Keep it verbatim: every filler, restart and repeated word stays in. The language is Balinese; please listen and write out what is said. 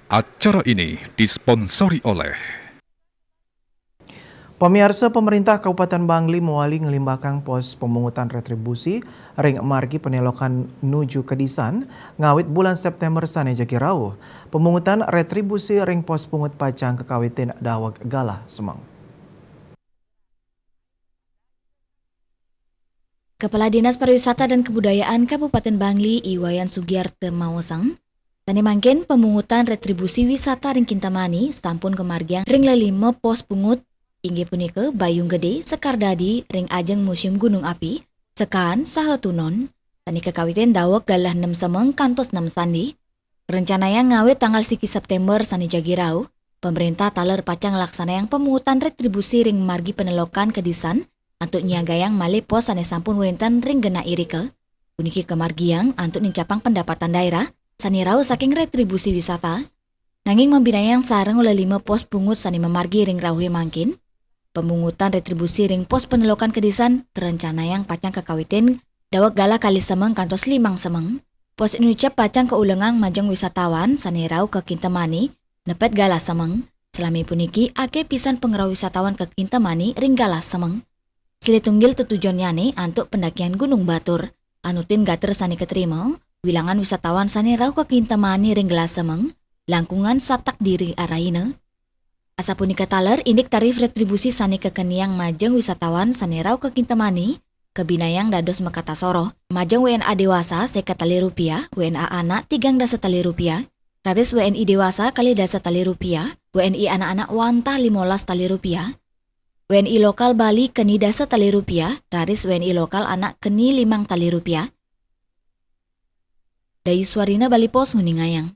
Acara ini disponsori oleh. Pamiarsa, pemerintah Kabupaten Bangli mawali nglimbakang pos pemungutan retribusi ring margi penelokan nuju kadisan ngawit bulan September sane jagi rauh. Pemungutan retribusi ring pos pungut pacang kakawitin daweg galah semeng. Kepala Dinas Pariwisata dan Kebudayaan Kabupaten Bangli, I Wayan Sugiarto maosang, sane mangkin pemungutan retribusi wisata ring Kintamani sampun kamargiang ring lelima pos pungut, inggih punika Bayung Gede, Sekardadi ring ajeng Museum Gunung Api, Sekaan saha Tunon, sane kakawitin daweg galah nem semeng kantos nem sandi. Rencanayang ngawit tanggal siki September sane jagi rauh, pemerintah taler pacang nglaksanayang pemungutan retribusi ring margi penelokan kadisan antuk nyiagayang malih pos sane sampun wenten ring genah irika. Puniki kamargiang antuk nincapang pendapatan daerah sane rauh saking retribusi wisata. Nanging mabinayang sareng lelima pos pungut sane mamargi ring rauhe mangkin, pemungutan retribusi ring pos penelokan kadisan karencanayang pacang kakawitin daweg galah kalih semeng kantos limang semeng. Pos inucap pacang kaulengang majeng wisatawan sane rauh ka Kintamani nepet galah semeng. Salami puniki akeh pisan pangrauh wisatawan ka Kintamani ring galah semeng. Silih tunggil tetujonnyane antuk pendakian Gunung Batur. Anutin gater sane katrima, wilangan wisatawan sane rauh ka Kintamani ring galah semeng langkungan satak diri arahina. Asapunika taler indik tarif retribusi sane kakeniang majeng wisatawan sane rauh ka Kintamani, kabinayang dados makata soroh. Majeng W N A dewasa seket tali rupiah, W N A anak tigang dasa tali rupiah, raris W N I dewasa kalih dasa tali rupiah, W N I anak-anak wantah limolas tali rupiah, W N I lokal Bali keni dasa tali rupiah, raris W N I lokal anak keni limang tali rupiah. Dayu Swarina, Bali Post, nguningayang.